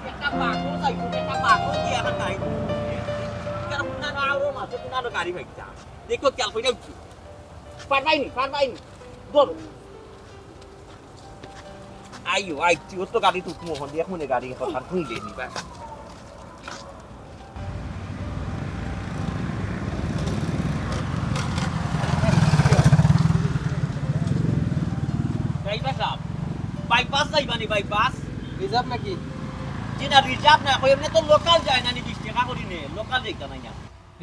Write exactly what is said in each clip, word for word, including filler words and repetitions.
একটা বাঘও যাইতো, একটা বাঘও কি এখন নাই। এর কোনানো আওরো মাঝে কোনানো গাড়ি ভাইটা। দেখো, খেয়াল করে উঠছি। পারবাইনি, পারবাইনি। ধরো। আইও, আইছি, ও তো গাড়ি তুলছি, মোহন দিয়ে এখন গাড়ি কথা তুই দে দিবা। ড্রাইভার সাহেব, বাইপাস যাইবা নি, বাইপাস? রিজার্ভ নাকি? জি না, রিজার্ভ না, কই এমনি তো লোকাল যায় না নি, বিশ টাকা করি নে, লোকাল যাইতা নাই না।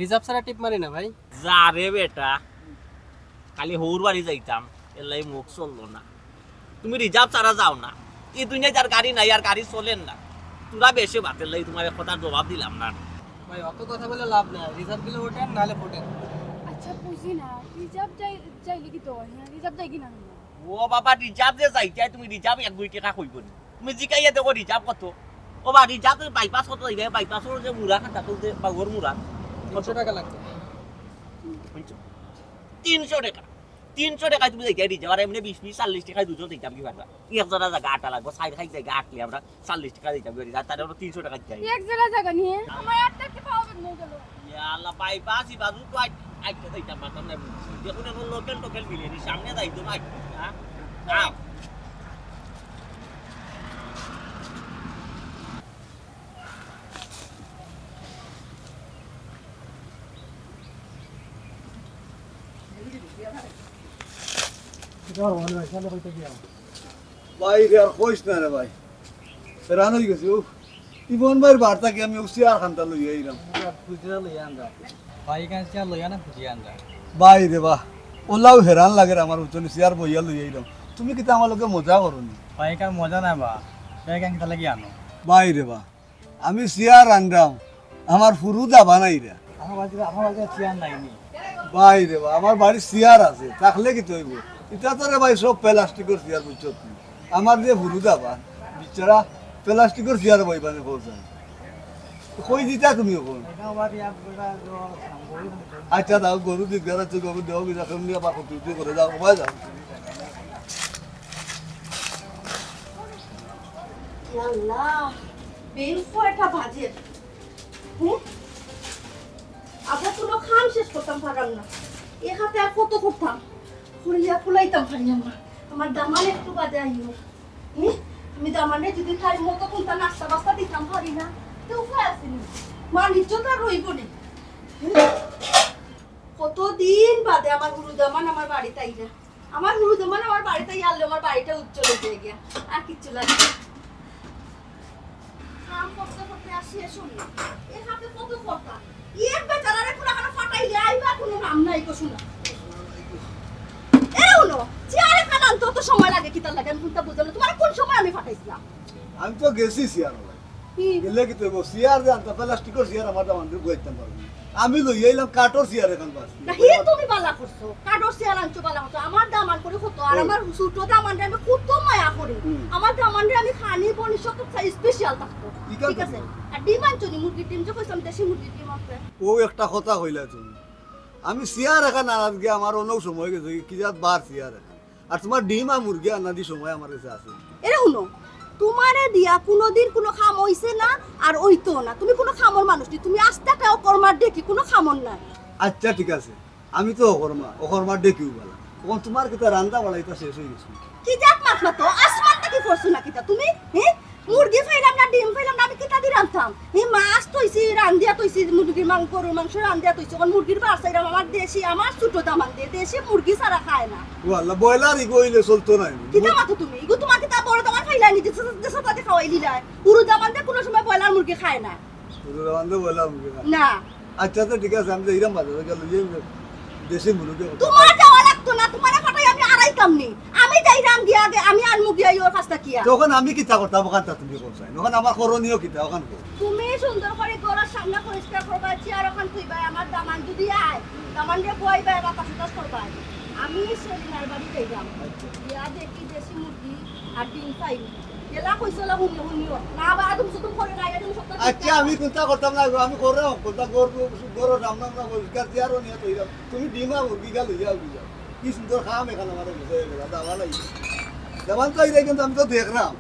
রিজার্ভ ছাড়া টিপ মারি না ভাই। যা রে বেটা, খালি হউর বাড়ি যাইতাম, এর লাগি মুখ চললো না। তুমি রিজার্ভ ছাড়া যাও না। এই দুনিয়াত যার গাড়ি নাই, আর গাড়ি চলের না। তোরা বেশি বাতের লাগি তোমার এক কথার জবাব দিলাম না। ভাই, অত কথা বলে লাভ নাই, রিজার্ভ গেলে ওঠেন, নাহলে ফোটেন। আচ্ছা, বুঝি না, রিজার্ভ যাই, যাইলে কি তো হয়? হ্যাঁ, রিজার্ভ যাই কি না? ও বাবা, রিজার্ভ যে যাইতে হয়, তুমি রিজার্ভ এক দুই টাকা কইব নি? তুমি জিকাইয়া দেখো রিজার্ভ কত? ও বা, রিজার্ভ বাইপাস কত যাইবে? বাইপাসর যে মুড়া খান, তাতে যে বাগর মুড়া। তিনশো টাকা লাগবে। তিনশো টাকা। তিনশো টাকায় তুমি যাইতে রিজার্ভ, আর এমনি বিশ বিশ চল্লিশ টাকায় দুজন যাইতাম কি পারবা? এক জনা জায়গা আটা লাগবো, সাইড খাই জায়গা আটলে আমরা চল্লিশ টাকা দিতাম করি, আর তাহলে আমরা তিনশো টাকা দিতাম। এক জেলা জায়গা নিয়ে আমার আট টাকা পাওয়া বন্ধ হয়ে গেল। ইয়া আল্লাহ, বাইপাস ই বাজু তো আট, আটকে দিতাম পারতাম না। দেখুন, এখন লোকাল টোকাল মিলেনি, সামনে যাইতো না। হ্যাঁ? হ্যাঁ। ভাই রে, আর কইস না রে ভাই, হেরান হয়ে গেছি। উফ, ইমন ভাইর বাড়ি থাকি আমি চেয়ার খানটা লইয়া আইলাম। খুচরা লইয়া আনবা। ভাই, এখান চেয়ার লইয়া না, খুচরা আনবা। ভাই রে বা, ওলাও হেরান লাগে রে আমার, বুঝছো নি? চেয়ার বইয়া লইয়া আইলাম। তুমি কিতা আমার লগে মজা করো নি? ভাই, এখান মজা না বা, ভাই, এখান কিতা লাগি আনো? ভাই রে বা, আমি চেয়ার আনরাম, আমার ফুরু দাবান আইরা। আমার বাড়িতে, আমার বাড়িতে চেয়ার নাই নি। ভাই রে বা, আমার বাড়িত চেয়ার আছে, থাকলে কিতা অইবো? ইটা তো রে ভাই সব প্লাস্টিকর চেয়ার, বুঝছো নি? আমার যে ফুরু দাবান, বেচারা প্লাস্টিকর চেয়ার বইবানে পৌঁছায়। কই দিতা তুমি এখন? এটা আমার এক বেটা, আচ্ছা, দাও, গরু দিক দাঁড়াচ্ছে, গরু দেও, বিনা কেমনি আবার কত করে যাও, ভাই যাও। আল্লাহ, বের কয়টা বাজে? হুম? আবার কোনো কাম শেষ করতাম পারলাম না। এ হাতে আর কত করতাম? করিয়া কুলাইতাম পারিলাম না। আমার দামান একটু বাদে আইও। হুম? আমি দামানে যদি তার মতো কোনটা নাস্তা বাস্তা দিতাম পারি না, তো উপায় আছে নি? মান ইজ্জত আর রইব নি। হুম? কতদিন বাদে আমার হুরু দামান আমার বাড়িত আইরা। আমার হুরু দামান আমার বাড়িত আইলে আমার বাড়িটা উজ্জ্বল হয়ে গিয়া। আর কিচ্ছু লাগে না। কাম করতে করতে আর শেষ হইল। এর হাতে কত কথা। এক বেচারারে কুলাখানা ফাটাইলে আইবা কোনো নাম নাই গো শোনা। এ হলো, চেয়ার এখান আনতে অত সময় লাগে কিতার লাগে? আমি কোনটা বুঝলাম না। তোমার কোন সময় আমি ফাটাইছিলাম? আমি তো গেছি চেয়ার ওলাই। কি? গেলে কি তুই চেয়ার যে আনতে, প্লাস্টিকর চেয়ার আমার দামান দিয়ে বইতাম পারবো না। আমি লই আইলাম কাঠর চেয়ার এখান বাস। না, হে তুমি বালা করছো। কাঠর চেয়ার আনছো বালা করছো। আমার দামান করে কত, আর হুম। আমার ছোট দামানরে আমি কত মায়া করি। হুম। আমার দামানরে আমি খানি বনি সব স্পেশাল থাকতো। ঠিক আছে। আর ডিম আনছো নি? মুরগির ডিম যে কইছিলাম, দেশি মুরগির ডিম আছে। ও একটা কথা কইলা তুমি। আমি চেয়ার এখান আনাত গিয়া আমার অনেক সময় গেছে, কি জাত বার চেয়ার এখান। আর তোমার ডিম আর মুরগি আনা দি সময় আমার কাছে আছে। এরে হুনো, তোমারে দিয়া কোনোদিন কোনো কাম হইছে না, আর হইতো না। তুমি কোনো কামর মানুষ নি, তুমি আস্তা কেউ কর্মার দেখি কোনো কামর নাই। আচ্ছা, ঠিক আছে, আমি তো অকর্মা, অকর্মার ডেকিও বালা। তখন তোমার কিতা রান্দা বাড়া ইতা শেষ হয়ে গেছে? কি জাত মাত মাতো? আসমান থাকি পড়ছো না কিতা তুমি? হ্যাঁ? মুরগি পাইলাম না, ডিম পাইলাম না, আমি কিতা দি রানতাম? এই মাছ তৈছি, রান্দিয়া তৈছি, মুরগির মাংস, গরুর মাংস রান্দিয়া তৈছি। এখন মুরগির বার চাইলাম, আমার দেশি, আমার ছোট দামান দে, দেশি মুরগি ছাড়া খায় না। ও আল্লাহ, ব্রয়লার ইগো হইলে চলতো না। কিতা মাতো তুমি? ইগো তোমার কিতা বড় দামান খাইলাই নি, যে সাথে খাওয়াই লিলাই। পুরো দামান দে কোনো সময় ব্রয়লার মুরগি খায় না। পুরো দামান দে ব্রয়লার মুরগি খায় না। না। আচ্ছা, আচ্ছা, ঠিক আছে, আমি তো ইরাম বাজারে গেল, ইয়ে, দেশি মুরগি কথা। তোমার যাওয়া লাগতো না, তোমার ফাটাই আমি আড়াইতাম নি। আমি যাইরাম গিয়া আগে, আমি আনমু গিয়া ইওর কাছ থাকিয়া। তখন আমি কিতা করতাম, ওখানটা তুমি করছাই। তখন আমার করণীয় কিতা, ওখান কর। তুমি সুন্দর করে ঘরের সামনে পরিষ্কার করবা, চেয়ার ওখান থইবা, আমার দামান যদি আয়, দামানরে বইবা, বাতাস উতাস করবা। আমি সেলিনার বাড়ি যাইরাম। আচ্ছা। গিয়া দেখি দেশি মুরগি আর ডিম পাইনি। এলা কইছলা হুনি হুনিও। না বা আদম সুদম করে না, এরকম সব তো আচ্ছা, আমি চিন্তা করতাম না, আমি করলাম, কোনটা করবো, গরু রান্না না করি, কার চেয়ারও নিয়ে তো এরকম। তুমি ডিমা মুরগি গা লইয়া উঠি যাও। কি সুন্দর খাম এখানে আমার বুঝে গেল, দাবা নাই। দাবান তো এই কিন্তু আমি তো দেখলাম,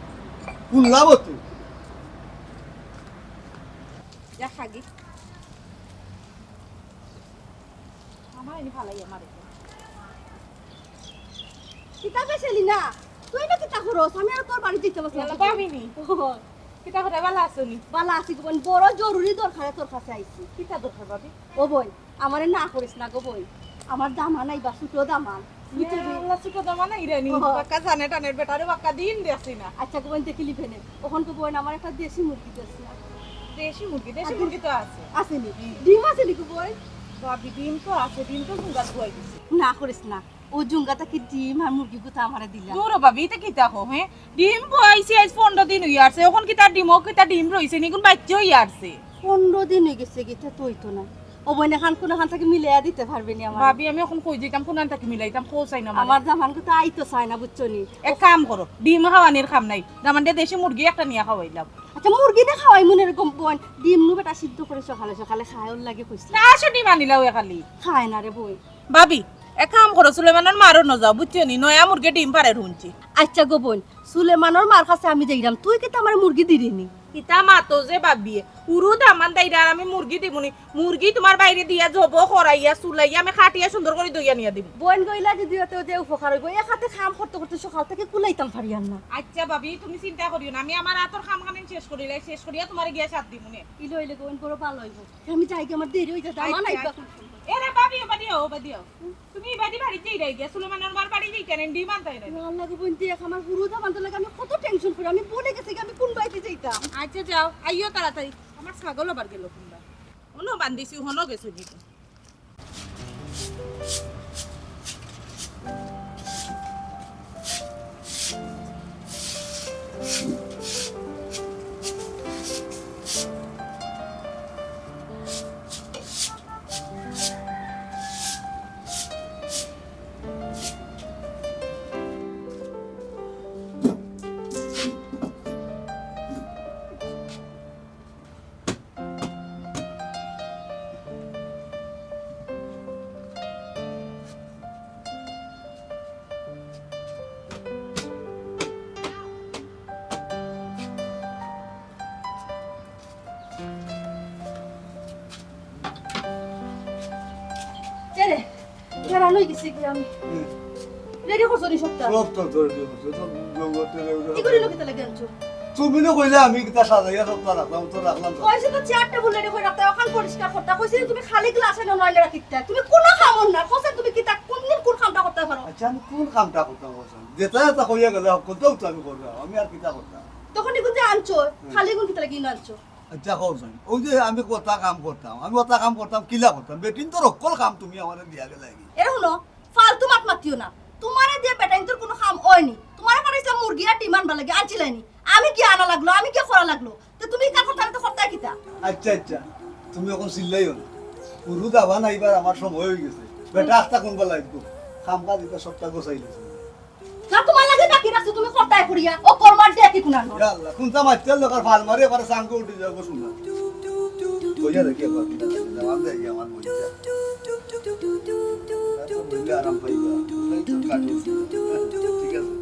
শুনলাম তো। যা খাগি। আমার এনে ফালাই আমার এটা। কিতা বেচলি না? তুই না কিতা করস? আমি আর তোর বাড়ি দিতে পারছি না। ইয়াল্লা, ভাবি নি। ও, কিতা করে, ভালা আছো নি? ভালা আছি গো বইন, বড় জরুরি দরকারে তোর কাছে আইছি। কিতা দরকার, ভাবি? ও বইন, আমারে না করিস না গো বইন, আমার দামান আইবা, ছোট দামান। বুঝছো নি? ইয়াল্লা, ছোট দামান আইরা নি। ও। বাক্কা জানে টানের বেটারে বাক্কা দিন দেখছি না। আচ্ছা গো বইন, দেখিলি ফেনে। অখন গো বইন, আমার একটা দেশি মুরগি দেস না। দেশি মুরগি, দেশি আর মুরগি তো আছে। আছে নি? হুম। ডিম আছে নি গো বইন? ভাবি, ডিম তো আছে, ডিম তো জুঙ্গাত বই দিছে। না করিস না, ও জুঙ্গা থাকি ডিম আর মুরগি গুতা আমারে দিলা। দূর ও ভাবি, ইতা কিতা কও, হে? ডিম বইছে আইজ পনরো দিন অইয়া আছে, অখন কিতা ডিম, ও কিতা ডিম রইছে নি, ইগুন বাইচ্চা অইয়া আছে। পনরো দিন অই গেছে, কিতা তো অইতো না। ও বইন, এখান কুনু খান থাকি মিলাইয়া দিতে পারবে নি আমারে? ভাবি, আমি অখন কই যাইতাম, কুনান থাকি মিলাইতাম, কও চাই না আমারে। আমার দামান গুতা আইতো চায় না, বুঝছো নি? এক কাম করো, ডিম খাওয়ানির কাম নাই, দামানরে দেশি মুরগি একটা নিয়া খাওয়াইলাও। আচ্ছা, মুরগি না খাওয়াইমু নে গো বইন, ডিম নু বেটা সিদ্ধ করি সকালে সকালে খায়, ওর লাগি কইছি। তা আসো ডিম আনিলাও এ খালি। খায় না রে বইন। ভাবি, এক কাম করো, সুলেমানর মারো ন যাও, বুঝছো নি? নয়া মুরগে ডিম পারের হুনছি। আচ্ছা গো বইন, সুলেমানর মার কাছে আমি যাইরাম, তুই কিতা আমারে মুরগি দিরে নি? কিতা মাতো যে ভাবিয়ে, হুরু দামান দাইরা আর আমি মুরগি দিমু নি? মুরগি তুমার বাইরে দিয়া জব করাইয়া, চুলাইয়া, আমি কাটিয়া সুন্দর করি দইয়া নিয়া দিমু। বইন গইলা যদি অতে যে উপকার অইবো, এক হাতে কাম করতে করতে সকাল থাকি কুলাইতাম পারিয়ার না। আচ্ছা ভাবি, তুমি চিন্তা করিও না, আমি আমার আতর কাম খানিন শেষ করিলাই, শেষ করিয়া তুমারে গিয়া সাথ দিমু নে। ইলো ইলে গইন বড় ভালা অইবো। আমি যাইগি, আমার দেরি অই যায়, দামান আইবা। এরে ভাবি, ও বাদিও, ও বাদিও। তুমি ইবাদি বাড়ি যাইরায় গিয়া, সুলেমানর মার বাড়ি যাইতায় না, ডিম আনতায় না। আল্লাহ গো বইন, দেখ, আমার হুরু দামানর লাগি আমি কত tension করি, আমি ভুলে গেছি গি আমি কুন বাড়িত যাইতাম। আচ্ছা যাও, আইও তাড়াতাড়ি। আমার ছাগল আবার গেল কুনবা? অনো বান্ধিছি, হনো গেছে দিকে। এরে, বেড়ান অই গেছি গি আমি। হুম। Ready করছো নি সবটা? সবটা তো ready করছি, সব জগতে ready কি করি করছি। নকিতা লাগি আনছো? তুমি না কইলে আমি কিতা সাজাইয়া সবটা রাখলাম, তো রাখলাম তো। কইছি তো চেয়ার টেবিল ready করি রাখতে, অখান পরিষ্কার করতা। কইছি তুমি খালি গ্লাস এনে নইলে রাখিতা। তুমি কুনু কামর না, কইছে তুমি কিতা কুন দিন কুন কামটা করতে পারো? আচ্ছা, আমি কুন কামটা করতাম কইছি? যেটা যেটা কইয়া গেলে হক করতেও তো আমি করলাম, আমি আর কিতা করতাম? তখন ইগুন যে আনছো, হুম। খালি ইগুন কিতা লাগি আনছো? আচ্ছা, কও চাই। ওই যে আমি কটা কাম করতাম, আমি কটা কাম করতাম, কিলা করতাম? বেটিন্তর হক্কল কাম তুমি আমারে দিয়া গেলায় গি। এরে হুনো, ফালতু মাত মাতিও না। তুমারে দিয়া বেটাইন্তর কুনু কাম অয়নি। তুমারে পাঠাইছিলাম মুরগি আর ডিম আনবার লাগি, আনছিলায় নি। আমি কিয়া আনা লাগলো, আমি কিয়া করা লাগলো? তে তুমি ইকার কথা তো করতায় কিতা? আচ্ছা, আচ্ছা, তুমি অখন চিল্লাইও না। হুরু দামান আইবার আমার সময় অই গেছে। বেটা আস্তা কুনবা লাগবো? কাম কাজ ইতা সবটা গোছাই লইছে। না, তুমার লাগি বাকি রাখছি, তুমি করতায় করিয়া। ও কর্মার দিয়া কি কুনানো? ইয়া আল্লাহ, কুনটা মাইরতে লোকার ফাল মারি, এবারে সাঙ্গ উঠি যাবো, শুনো। কইয়া দেখি একবার, আমার দেখি আমার মইটা। এত মইলে আরাম পাইবা। ঠিক আছে।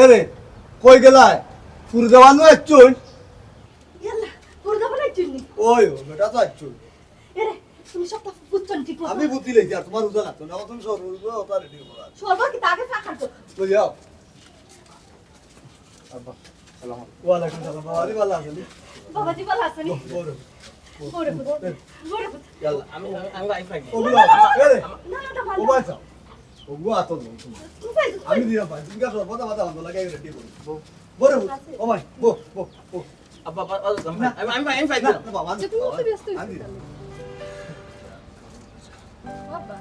এরে, কই গেলায়? ফুরু দেওয়ানো আইছইন? ইয়াল্লা, ফুরু দেওয়ানো আইছইন নি? ওই, ও, বেটা তো আইছইন। এরে, তুমি সবটা বুঝছো নি ঠিক মতো? আমি বুঝি লইছি, আর তুমার উজা লাগতো না, তুমি সব উজা ওটা ready করো। সর্ব কি তাকে ফাঁকার তো? কই যাও? আব্বা, সালাম আলাইকুম। ওয়ালাইকুম সালাম। বাবাজি, ভালা আছইন নি? বাবাজি, ভালা আছইন নি? বড়, বড়। বড়, বড়। বড়। ইয়াল্লা। আমি, আমি, আমি বাইক পাই। ওগুলো, এরে। না, না, না, না। ও ভাই সাহেব। ওগুলো আতো না, তুমি। তুমি যাই, তুমি আমি যাই। দিয়া ভাই, তুমি কাছে কথা, কথা বন্ধ লাগাই ready করো। বড়, বড়। আছে। ও ভাই, বো, বো, বো। আব্বা, আব্বা, ও, আমি, না। আমি, আমি, আমি পাই না, না। না, বাবা, আচ্ছা, তুমি বাবা, তো ব্যস্ত আমি হইছো দিলাম। তাহলে। বাবা।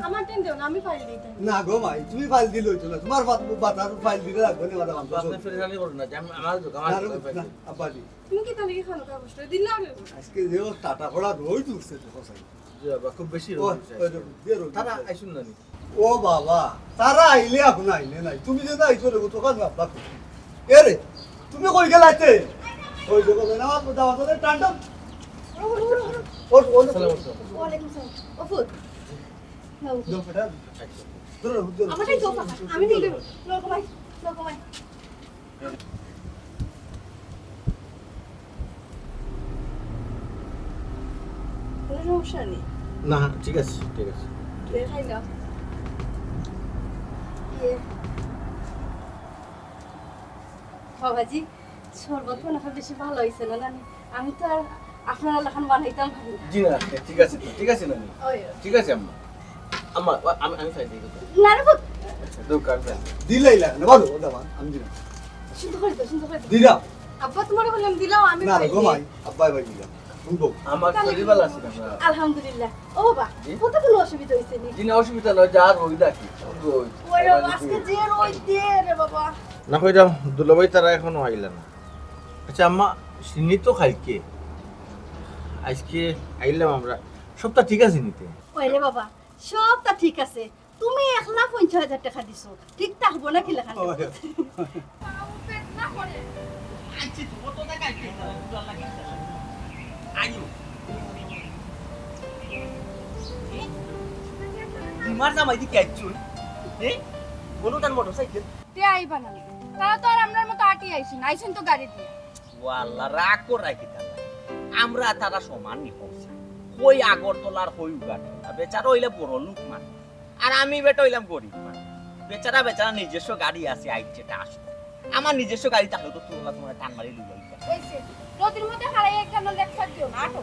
আমার টেন দেও না, আমি ফাইল দিই তাই। না গো মাই, তুমি ফাইল দিলে অইতো না, তোমার বাতার ফাইল দিলে লাগবে না, ম্যাডাম। আপনি ফেরেশানি করুন না, যে আমি আমার দোকান, আমার না, দোকান না, পাইছি। আব্বাজি। তুমি কি তাহলে কি খানো খাওয়া বসতে দিন না? আজকে যে ও টাটা পড়া রই তুলছে তো কথা। জি বাবা, খুব বেশি ও, রোদ উঠছে ওই আজকে। রোদ, যে রোদ তারা উঠছে। আইসুন না নি? ও বাবা, তারা আইলে এখন আইলে নাই, তুমি যে না আইছো রে, ও তখন আব্বা। এ রে, তুমি কই গেলাইতে? ওই দেখো না, আমার দাওয়াত করে টান্ডব। ও, ও, ও, ও, ও, আসসালামু আলাইকুম। ওয়ালাইকুম সালাম। ও ফুল। নাও। ধরো, ধরো, ধরো। আমারটাই তো ফাঁকা। আমি নিয়ে দেবো। লও, কমাই। লও, কমাই। কোনো সমস্যা নেই। না, ঠিক আছে, ঠিক আছে। দেখাই না। ইয়ে। বাবাজি, শরবত মনে হয় বেশি ভালো হয়েছে না নানি? আমি তো আর আপনার লাখান বানাইতাম পারি না। জি না, ঠিক আছে তো, ঠিক আছে না নি? ওই, ঠিক আছে আম্মা। আম্মা, ও, আমি আমি খাই দিই। না রে পুত, আচ্ছা, দোকান খাই। দিলাই লাগে না, বলো, ও দামান, আমি দিলাম। সুন্দর করে দাও, সুন্দর করে দাও। দিলাম। আব্বা তোমার বললাম দিলাও, আমি না রে খাই গো দিই। মাই, আব্বাই ভাই দিলাম। শুনবো। আমার শরীর ভালো আছে না? আলহামদুলিল্লাহ। ও বাবা, জি? কত কোনো অসুবিধা হয়েছে নি? জি না, অসুবিধা নয়, যা রোদ দেখি। রোদ। ওই রে, আজকে যে রোদ দে রে বাবা। না কইরাম, দুলাভাই তারা এখনো আইলা না। আচ্ছা আম্মা, সিনি তো খাইকে। আজকে আইলাম আমরা। সবটা ঠিক আছে নিতে? ওই রে বাবা, সবটা ঠিক আছে। তুমি একলা পঞ্চাশ হাজার টাকা দিছো, ঠিক থাকবো না কি লেখা? ওই। তোমার জামাই দি কেচুন? এ? বলো তার মোটরসাইকেল। তে আইবা না। তারা তো আর আমরার মতো আটি আইছইন, আইছইন তো গাড়ি দিয়া। ও আল্লাহ, রাগ করায় কি তারা? আমরা তারা সমান নি পৌঁছা। কই আগরতলার, কই উগান্ডা। বেচারা অইলে বড় লোক মানুষ। আর আমি বেটা অইলাম গরিব মানুষ। বেচারা, বেচারা নিজস্ব গাড়ি আছে, আইছে টা আসো। আমার নিজস্ব গাড়ি থাকলে তো তোমরা, তোমরা টান মারি লইয়া আইতা। ওইছে, নদীর মধ্যে হারাই একখান লেকচার দিও না, আটো।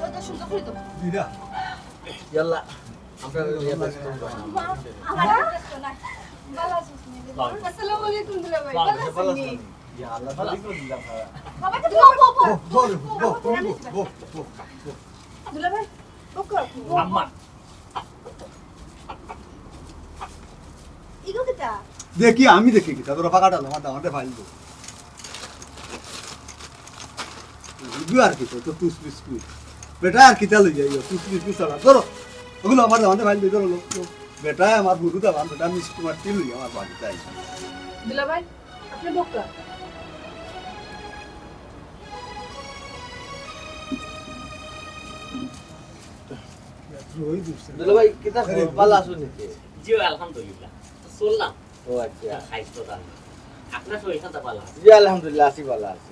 ওই তো সুন্দর করে তো। দিদা। ইয়াল্লা, আমরা ইয়ে ব্যস্ত হইবো। মা, আমার আর ব্যস্ত নাই। ভালো আছিস নি? আসসালামু আলাইকুম দুলাভাই, ভালো আছেন নি? ইয়া আল্লাহ, ভালো করে দিলাম, হ্যাঁ। বাবা, তো বউ, বউ, বউ। বউ, বউ, বউ, বউ, বউ, বউ। দুলাভাই, বউ কর। আম্মা। ইগো কিতা? দেখি, আমি দেখি কিতা, তোরা ফাঁকাটা আমার দামাতে ফাইল দে। ইগু আর কিতা, তো টুস বিস্কুট। বেটা আর কিতা লইয়া আইও, টুস বিস্কুট ছাড়া। ধরো, ওগুলো আমার দামাতে ফাইল দে, ধরো, লো, লো। বেটা আমার বুরু দামান, বেটা মিষ্টি মাটি লইয়া আমার বাড়িতে আইছে। দুলাভাই, আপনি বউ কর। রোহিত উঠছে। দুলাভাই, কিতা খবর? ভালো আছো নি? জি, আলহামদুলিল্লাহ। চললাম। ও আচ্ছা। খাইছো তার। আপনার শরীর খাতা ভালো আছে? জি, আলহামদুলিল্লাহ, আছি ভালো আছি।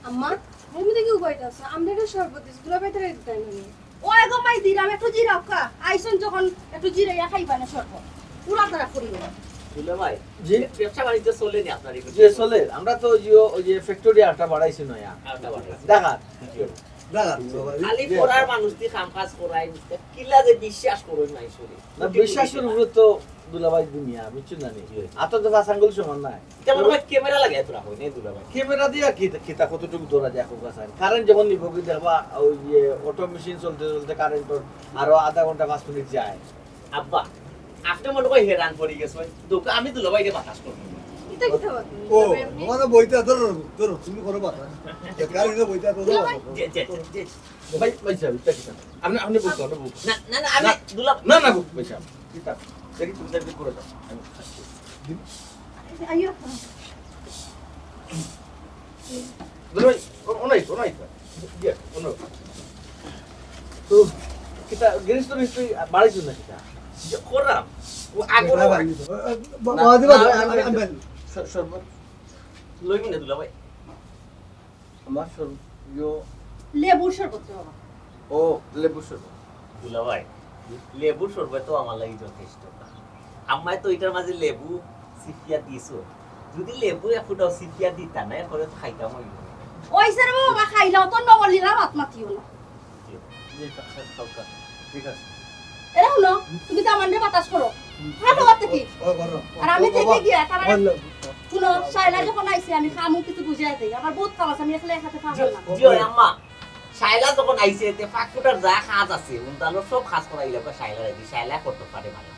আম্মা, রুম থেকে উবাইতে আছে, আমরা একটা শরবত দিছি, দুলাভাই তারা দিতে আইনি। ও এগো মাই দিলাম, একটু জিরাও খা। আইছন যখন একটু জিরাইয়া খাইবা না শরবত। পুরা তারা করিও না। দুলাভাই, জি? ব্যবসা বাণিজ্য চলেনি আপনার এই যে চলে, আমরা তো ওই যে, ওই যে ফ্যাক্টরি একটা বাড়াইছি নয়া। আরেকটা বাড়াইছি। দেখা। দাঁড়া, বাবা, খালি ইয়ে, পড়ার মানুষ দিয়ে কাম কাজ করাই, কিলা যে বিশ্বাস করই নাই শরীর। না, বিশ্বাসের উপরে তো দুলাভাই দুনিয়া, বুঝছো না নি? জি। আত তো পাঁচ আঙ্গুল সমান নাই। তেমন ভাই ক্যামেরা লাগে এত রাখো, নেই দুলাভাই। ক্যামেরা দিয়া কি, কিতা কতটুকু ধরা যায়, এখন কাছে? কারেন্ট যখন নিব কি দেখবা, ওই যে অটো মেশিন চলতে চলতে কারেন্ট আরো আধা ঘন্টা পাঁচ মিনিট যায়। আব্বা, আপনি মনে হয় হেরান পড়ে গেছেন। দোকা-, আমি দুলাভাইরে বাতাস করবো। এটা কি খাওয়া তুমি? ও, তোমার বইটা ধরো, ধরো, তুমি করো বাবা। বেকার হইলে বইটা ধরো। যে, যে, যে, ভাই, ভাই সাহেব, এটা কিতা? আপনি, আপনি বলতে, আপনি বলতে। না, না, না, আমি দুলা- না, না, ভাই সাহেব, কিতা? দেখি তুমি সাহেব করে দাও। আমি আসছি। আইও। দুলাভাই, ও, ও নাই, ও নাই তো। ইয়ে, ও নাই। তো, কিতা, গ্যারেজ তো নিশ্চয়ই বাড়াইছো না কিতা? যে করলাম, ও আগর বাবা, বাবা, বাবা, আমি, আমি, আমি, স-, শরবত। লইবি না দুলাভাই? আমার শরবত, ইয়ো, লেবুর শরবত রে বাবা। ও, লেবু শরবত। দুলাভাই, লেবুর শরবত তো আমার লাগি যথেষ্ট। আম্মায় তো এটার মাঝে লেবু সিফিয়া দিছো। যদি লেবু এক ফুটাও সিফিয়া দিতা না, এরপরে তো খাইতাম হইল। ওই স্যার বাবা খাইলাও তো নবলিরা ভাত মাতিও না। জি, হালকা, হালকা। ঠিক আছে। এরা হলো, তুমি তো আমার বাতাস করো। ভালো বাদ থেকে। ও, করো। আর আমি থেকে গিয়া তারা বললো। হুনো, শায়লা যখন আইছে, আমি কামও কিছু বুঝাই দেই। আমার বহুত কাম আছে, আমি একলা একাতে পারলাম না। জি, জি, ওই আম্মা, শায়লা যখন আইছে, তে ফাঁক ফুটার যা কাজ আছে, উন্তালো সব কাজ করাইলাও, শায়লা রাজি, শায়লা করতে পারে ভালা।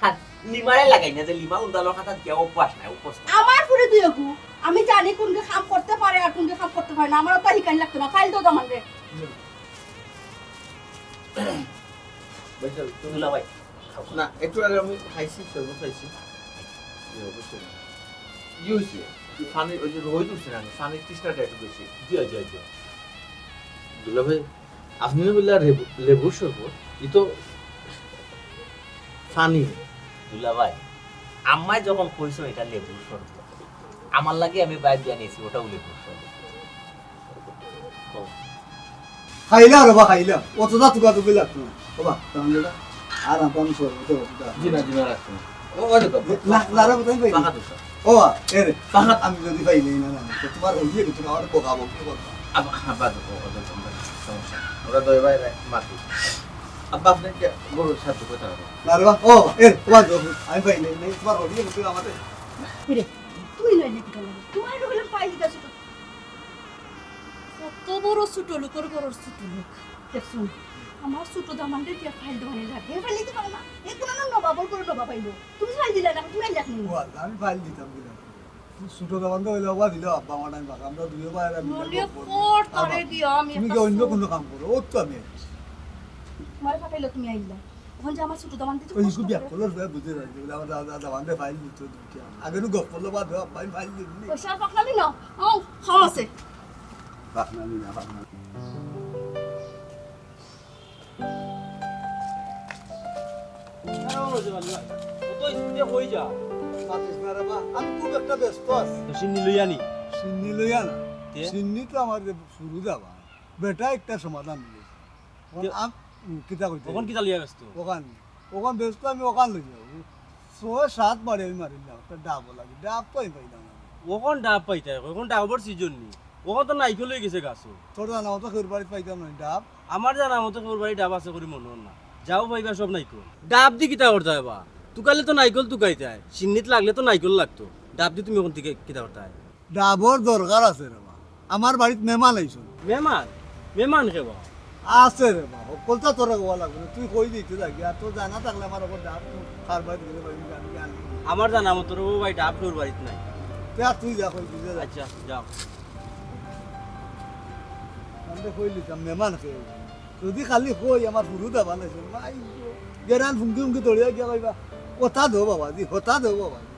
আর লিমারে লাগাই না, যে লিমা উন্তালো খাতা দিয়া অভ্যাস নাই, অভ্যস্ত। আমার ফুড়ি দুইগু, আমি জানি কোনকে কাম করতে পারে আর কোনকে কাম করতে পারে না। আমার অতা হিকানি লাগতো না, ফাইল দেও দামানরে। বৈশাল, তুমি দুলাভাই, খাও। না, একটু আগে আমি খাইছি, শরবত খাইছি। জি, অবশ্যই। ই হইছে, কি পানি, ওই যে রোদ উঠছে না, পানির তৃষ্ণাটা একটু বেশি। জি, জি, জি। দুলাভাই, আপনি না বললা লেবু, লেবুর শরবত? ই তো পানি। দুলাভাই, আম্মায় যখন কইছো এটা লেবুর শরবত, আমার লাগি আমি বাইর দিয়া নিছি, ওটাও লেবুর শরবত। খাইলা রে বা, খাইলা। অত যা তুকা তুকি লাগতো না। ও বা, তাহলে এটা আর আমরা আমি সরবত, সরবত। জি না, জি না, রাখছি না। ও, ওই দেখো, না, না, রে, বোধহয় পাইনি। পাকা দোষা। ও বা, এ রে, পাকা। আমি যদি পাই নাই, না, না, না, তো তোমার ওই যে কিছু খাওয়ার বোকা বকি করবা। আব-, হ্যাঁ, বাদ দাও, ও, ও, ও, সমস্যা নেই। ওরা দুই ভাই রে, মাতি। আব্বা, আপনি কি গরুর সাথে কথা বলবেন? না রে বা, ও, এ রে, ও বা, আমি পাই নাই, নাই, তোমার ওই যে কিছু আমাদের। এ রে, তুমি নইলে কি করলে? তোমার হলো পাই দিতা ছোট। কত বড় ছোট লোকর ঘরর ছোট লোক। দেখছো? আমার ছোট দামানরে দিয়া ফাইল দেওয়ানি লাগে। ফাইল দিতে পারে না। এ কোনো না নবাবর করে নবাব আইলো। তুমি ফাইল দিলা না, তুমি লেখ নি। ও আল্লাহ, আমি ফাইল দিতাম কিনা? ছোট দামান তো হইলে আবার দিল, আব্বা আমার টাইম পাকা। আমরা দুইও ভাই আর আমি মনে করবো। কর তোরে আবার দিয়া আমি তুমি একটা কি অন্য ফোন কোনো কাম করো? ও তো আমি। তোমার ফাটাইলো তুমি আইলা। এখন যে আমার ছোট দামান দিতে ওই কষ্ট ইস্কুল ব্যাক করে। করলো, বুঝে যাচ্ছে। বলে, আমার দাদা, দাদা, আমাদের ফাইল দিত দুইটা। আগে নু গপ করলো, বাদ দাও, আব্বা, আমি ফাইল দিবনি। পয়সা পাকনামি না। ও, কম আছে। পাকনামি না, পাকনামি। অত স্পিডে কই যাও? মাতিস না রে বা, আমি খুব একটা ব্যস্ত আছি। তো সিন্নি লইয়া নি? সিন্নি লইয়া না। তে? সিন্নি তো আমার যে শুরু যাবা। বেটা একটা সমাধান দিয়েছে। এখন তে আম-, উম, কিতা কইতে? অখন কিতা লইয়া ব্যস্ত? ওখান, ওখান ব্যস্ত আমি ওখান লইয়া যাবো। ছয় সাত বারে আমি মারিলাম, একটা ডাবও লাগে, ডাব তো আমি পাইলাম না। অখন ডাব পাইতায়, অখন ডাবর সিজন নি। অখন তো নাইকল অই গেছে গাছো। তোর জানা মতো কেউর বাড়িত পাইতাম না ডাব। আমার জানা মতো কেউর বাড়িত ডাব আছে করি মনো অর না। যাও পাইবা সব নাইকল। ডাব দি কিতা করতায় বা? তুকাইলে তো নাইকল তুকাইতায়। সিন্নিত লাগলে তো নাইকল লাগতো। ডাব দি তুমি অখন থাকি কিতা করতায়? ডাবর দরকার আছে রে বা। আমার বাড়িত মেহমান আইছইন। মেহমান? মেহমান কে বা? আছে রে বা। হকলতা তোরে কওয়া লাগবো না। তুই কই দিতে লাগি। আর তোর জানা থাকলে আমার ওপর ডাব কার বাড়িত গেলে ভাই আমি জানি, জানি। আমার জানা মতো রে বা ভাই ডাব কেউর বাড়িত নাই। তে আর তুই যা কই দিতে যা। আচ্ছা, যাও। আমি তো কই দিতাম, মেহমান কে। যদি খালি কই আমার হুরু দাবা নাই, ভাই, গেরান ফুঙ্গি ফুঙ্গি দৌড়িয়া গিয়া কইবা, "হতা দেও বাবা জি, হতা দেও বাবা জি।"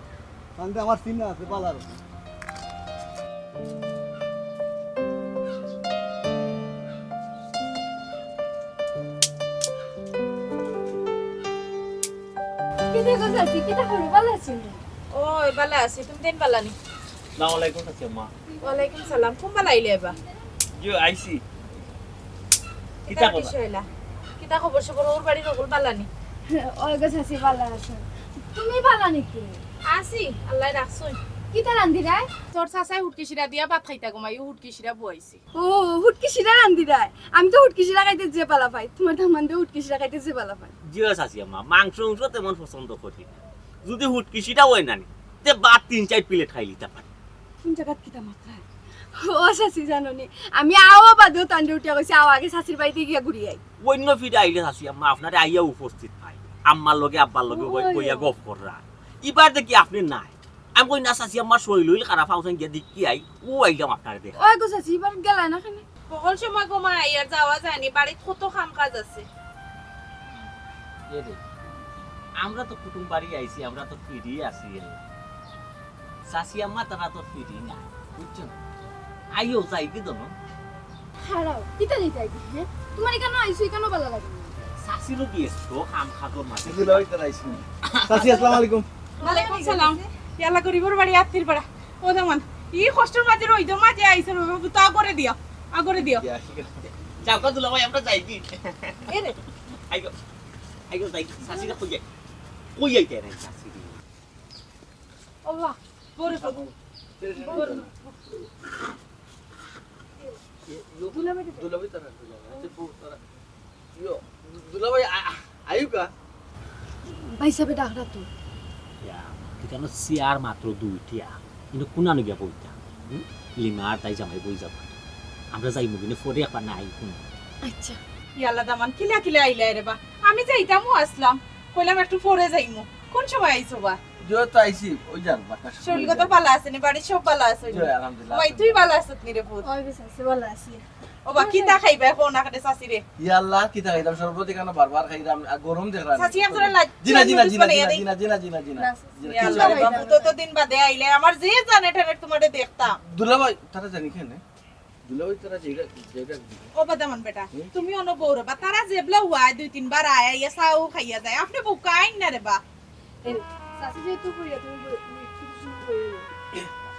তাহলে আমার চিন্তা আছে, পালার। কিতা গো চাচি, কিতা খবর, ভালা আছো নি? ও, ভালা আছি, তুমি দেন ভালা নি? আসসালামু আলাইকুম চাচি আম্মা। ওয়ালাইকুম সালাম, কুন বালা আইলে এবা? জি, আইছি। কিতা কিতা খবর? কিতা খবর সবর, ওর বাড়ির হকল বালা নি? ওই গো চাচি, ভালা আছো? তুমি ভালা নি? আছি, আল্লায় রাখছইন। কিতা রান্ধিরায়? তোর চাচায় হুটকি শিরা দিয়া ভাত খাইতা গো মাই, ও হুটকি শিরা বওয়াইছি। ও, হুটকি শিরা রান্ধিরায়? আমি তো হুটকি শিরা খাইতে যে বালা পাই, তোমার দামান্দে হুটকি শিরা খাইতে যে বালা পাই। জি ও চাচি আম্মা, মাংস উংস তেমন পছন্দ করি না। যদি হুটকি শিরা অয় না নি, তে ভাত তিন চাইর প্লেট খাইলিতা পারি। কোন জাগাত কিতা মাতরায়? ও চাচি জানো নি, আমি আওয়া বাদেও তানরে উঠিয়া কইছি, "আও আগে চাচির বাড়িত গিয়া ঘুরি আই।" অইন্য ফিরে আইলে চাচি আম্মা আপনারে আইয়া উপস্থিত পাই। আম্মার লগে আব্বার লগে বই-, ওই। বইয়া গপ কররা। ইবার দেখি আপনে নাই। আমি কই না চাচি আম্মার শরীল অইল খারাপ, আউছাইন গিয়া দেখি আই, অউ আইলাম আপনারে দেখা। ওই গো চাচি, ইবার গেলা না কেনে? হকল সময় গো মাই আর যাওয়া যায়নি, বাড়িত কত কাম কাজ আছে। এ রে, আমরা তো কুটুম বাড়ি আইছি, আমরা তো free আছি এলা। চাচি আম্মা তারা তো free না, বুঝছো না? আইও, যাইগি দোনো। হারাও, কিতা দিতায় গি, হে? তোমার ইখানো আইছো, ইখানো বালা লাগে না। চাচিরও ব্যস্ত, কাম কাজর মাঝে। চাচি, আসসালামু আলাইকুম। ওয়ালাইকুম সালাম। ইয়াল্লা, গরিবর বাড়ি আত্তির পাড়া। ও দামান, ই কষ্টর মাঝে রইদর মাঝে আইছো রে বাবু, তো আগরে দিও, আগরে দিও। যাও গো দুলাভাই, আমরা যাইগি। এ রে। আইগো, আইগো যাইগি, চাচিরে কই যাই? কই যাইতে রে চাচিরে? ও বাবা, বড় বাবু। বড়। দুলাভাই তারা, দুলাভাই। আচ্ছা, বউ তারা। ইয়ো, দুলাভাই, আ-, আ-, আইউক্কা? ভাইসাবে ডাকরা তো। ইয়া, ইখানো চেয়ার মাত্র দুইটা। কিন্তু কোনানো গিয়া বইতা? হুম? লিমা আর তাই জামাই বই যাবা। আমরা যাইমু কিন্তু পরে একবার না আই কোন। আচ্ছা। ইয়াল্লা দামান, কিলা কিলা আইলায় রে বা। আমি যাইতামও আছলাম, কইলাম একটু পরে যাইমু। কোন সময় আইছো বা? জি, তো আইছি, ওই যান, বাতাস। শরীর কত ভালা আছে নি? বাড়ির সব ভালা আছে নি? জি, আলহামদুলিল্লাহ। ভাই, তুই ভালা আছস নি রে পুত? ওই বেশ আছে, ভালা আছি। ও বা, কিতা খাইবা এখন আখরে চাচি রে? ইয়া আল্লাহ, কিতা খাইতাম? শরবত এখানে বারবার খাইতাম, আর গরম দেখলাম। চাচি, একজোড়া লাচ্ছি জি না, জি না, নুডলস জি না, জি বানাইয়া না, দেই। জি না, জি না, জি না, জি না। না, জি না, ইয়া কিচ্ছু আল্লাহ রে খাইতাম বাবু, না। ততদিন বাদে আইলে আমার যে জানে টানে তোমারে দেখতাম। দুলাভাই, তারা জানি কেনে? দুলাভাই, তারা যেটা, যেটা ও বা দামান বেটা, তুমি অনো বউরে বা, তারা যেবলা ওয়ায় দুই তিনবার আয়, আইয়া চাও খাইয়া যায়। আপনে বউক্কা আইন না রে বা। এই, চাচি যেহেতু কইরা, তুমি বই-, তুমি একটু কিছু বই।